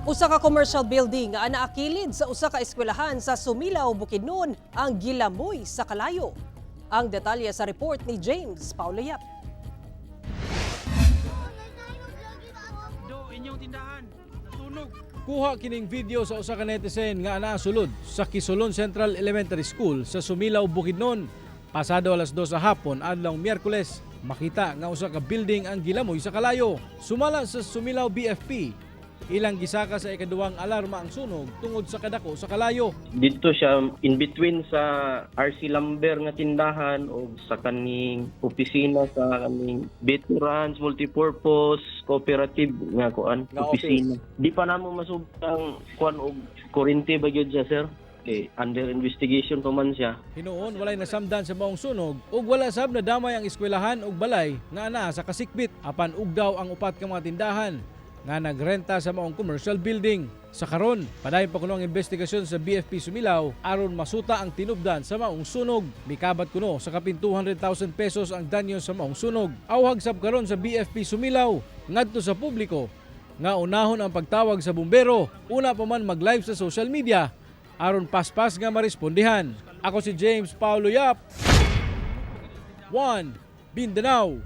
Usa ka commercial building nga naakilid sa usa ka eskwelahan sa Sumilao, Bukidnon ang gilamoy sa kalayo. Ang detalye sa report ni James Paulo Yap. Do inyong tindahan. Nasunog. Kuha kining video sa usa ka netizen nga naa sulod sa Kisulon Central Elementary School sa Sumilao, Bukidnon. Pasado alas 2 sa hapon adlaw Miyerkules, makita nga usa ka building ang gilamoy sa kalayo. Sumala sa Sumilao BFP, ilang gisaka sa ikaduhang alarma ang sunog tungod sa kadako sa kalayo. Dito siya in between sa RC Lumber nga tindahan o sa kaning opisina sa kaning Veterans Multipurpose Cooperative nga kuan Nga opisina. Di pa namo masubtang kuan og kuryente ba gyud siya, sir? Kay under investigation pa man siya. Hinuon walay nasamdan sa maong sunog ug wala sab nadamay ang eskwelahan ug balay nga anaa sa kasikbit, apan ugdaw ang upat ka mga tindahan nga nagrenta sa maong commercial building. Sa karon, padayon pa kuno ang investigasyon sa BFP Sumilao aron masuta ang tinubdan sa maong sunog. Mikabat kuno sa kapin 200,000 pesos ang danyo sa maong sunog. Awhag sab karon sa BFP Sumilao ngadto sa publiko nga unahon ang pagtawag sa bumbero una pa man mag-live sa social media aron paspas nga marespondihan. Ako si James Paulo Yap. 1 Mindanao.